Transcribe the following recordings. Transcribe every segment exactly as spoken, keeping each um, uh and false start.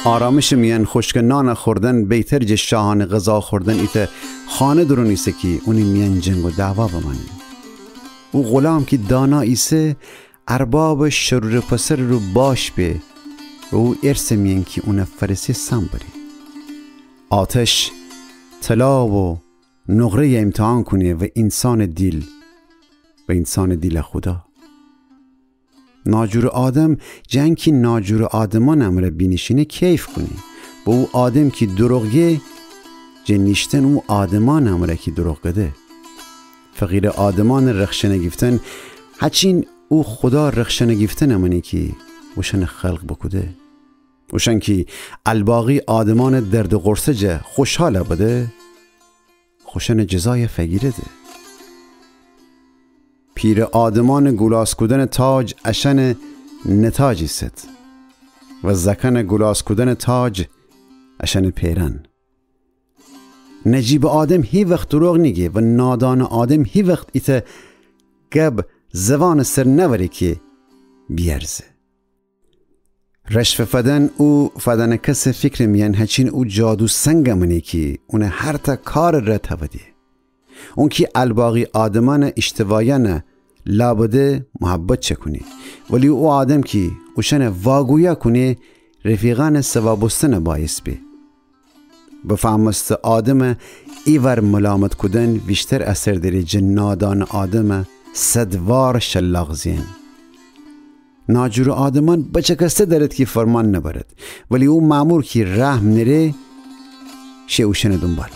آرامشٚ میأن خوشکٚ نانٚ خوردن بیتر جٚه شاهأنٚ غذا خوردن ایتأ خانه دورون ایسه کی اونی میأن جنگ و دعوا بمأنه. او غلام کی دانا ایسه، اربابٚ شرورٚ پسرٚ رو باش به و او ارثٚ میأن کی اونٚ فرسه سام بره. آتش طلا و نقره‌یَ امتحان کونه و اینسانٚ دیل و اینسانٚ دیل خودا. ناجورٚ آدم جٚه انکی ناجورٚ آدمأنٚ امرأ بینیشینه کیف کونه و او آدم کی دروغ گه جٚه نیشتن او آدمأنٚ امرأ کی دروغ گده. فقیرٚ آدمأنٚ رخشنه گیفتن هچین او خودا رخشنه گیفتنٚ مأنه کی اوشأنٚ خلق بوکوده. اوشأن کی الباقی آدمأنٚ درد و غورصه جا خوشحال بده، خوشأنٚ جزایَ فگیرده. پیرٚ آدمأنٚ گولاس کودنٚ تاج اشأنٚ نتاج ایسد و زأکأنٚ گولاس کودنٚ تاج اشأنٚ پئرأن. نجیبٚ آدم هیوخت دروغ نیگه و نادانٚ آدم هیوخت ایتأ گب زوانٚ سر نأوره کی بیأرزه. رشوه فدن او فدأنٚ کسٚ فیکرٚ میأن هچین او جادو سنگٚ مأنه کی اونٚ هرتأ کارٚ ره تأوده. اونکی الباقی آدمأنٚ ایشتوایأنَ لا بده محبت چکونه، ولی او آدم کی اوشأنَ واگویا کونه رفیقأنٚ سوا بوستنٚ باعث به. بفهمسته آدمَ ایوار ملامت کودن ویشتر اثر دأره جٚه نادانٚ آدمَ صد وار شلاق زئن. ناجورٚ آدمأن بچکسته دأرد کی فرمان نبرد، ولی او مأمور کی رحم نره شه اوشأنٚ دونبال.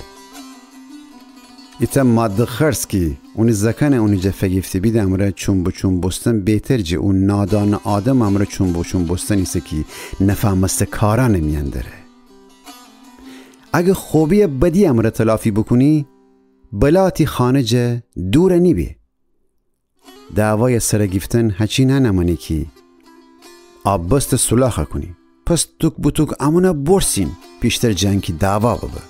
ایتأ ماده خرس کی اونٚ زأکأنَ اونٚ جا فیگیفته بیده امرأ چوم به چوم بوستن بهتر جٚه او نادانٚ آدمٚ امرأ چوم به چوم بوستن ایسه کی نفهمسته کارأنٚ میأن دره. اگه خوبیَ بدی امرأ تلافی بوکونی، بلا تی خانه جا دور نیبه. دعوایَ سر گیفتن هچین نمأنه کی آببستَ سولاخَ کونی. پس توک به توک امونَ بورسین پیشتر جٚه انکی دعوا ببه.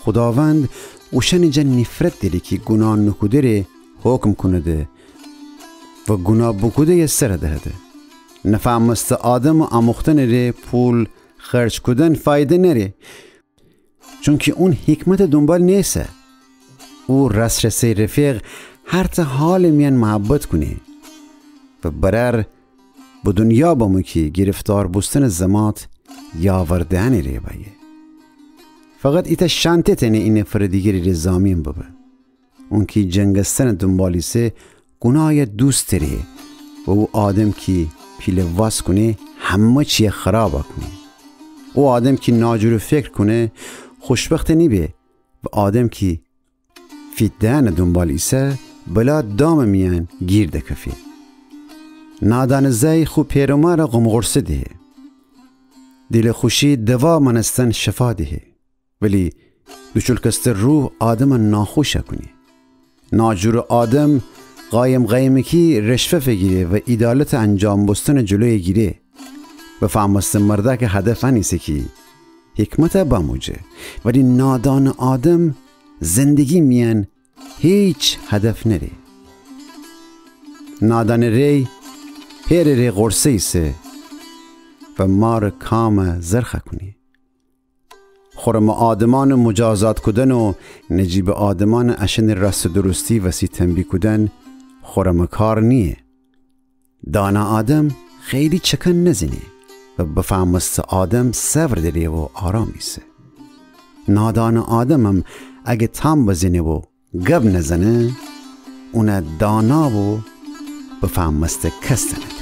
خوداوند اوشأنٚ جا نیفرت دأره کی گوناه نوکوده‌ره حکم کونده و گوناه بوکوده‌یَ سر دهده. نفهمسته آدمٚ آموختنٚ ره پول خرج کودن فایده نأره، چونکی اون حکمتٚ دونبال نیسه. او راس‌رسه رفیق هرتأ حالٚ میأن محبت کونه و برأر به دونیا بمو کی گرفتار بوستنٚ زمات یاور دئنٚ ره بأیه. فقط ایتأ شأنطه تأنه اینه فرٚ دیگری ره ضامین ببه. اونکی جنگستنٚ دونبال ایسه گونایَ دوست دأره و او آدم کی پیله واز کونه همه چیَ خرابَ کونه. او آدم کی ناجور فکر کونه خوشبخت نیبه و آدم کی فیت دئنٚ دونبال ایسه بلا دامٚ میأن گیر دکفه. نادانٚ زأی خو پئر و مارَ غم‌غورصه دهه. دیلٚ خوشی دوا مأنستن شفا دهه. ولی دوچولکسته روح آدمَ ناخوشَ کونه. ناجورٚ آدم قایم قایمکی رشوه فیگیره و ایدالتٚ انجام بوستنٚ جلویَ گیره. بفهمسته مردأکٚ هدف ان ایسه کی حکمتَ بموجه، ولی نادانٚ آدم زندگی میأن هیچ هدف نأره. نادانٚ ری پئرٚ ره غورصه ایسه و مارٚ کامَ زرخَ کونه. خورمٚ آدمأنٚ مجازات کودن و نجیبٚ آدمأنٚ اشأنٚ راست و درستی وسی تنبیه کودن خورمٚ کار نییه. دانا آدم خیلی چکن نزنه و بفهمسته آدم صبر دأره و آرام ایسه. نادانٚ آدمم اگه تام بزنه و گب نزنه، اونَ دانا و بفهمسته کس دأنه.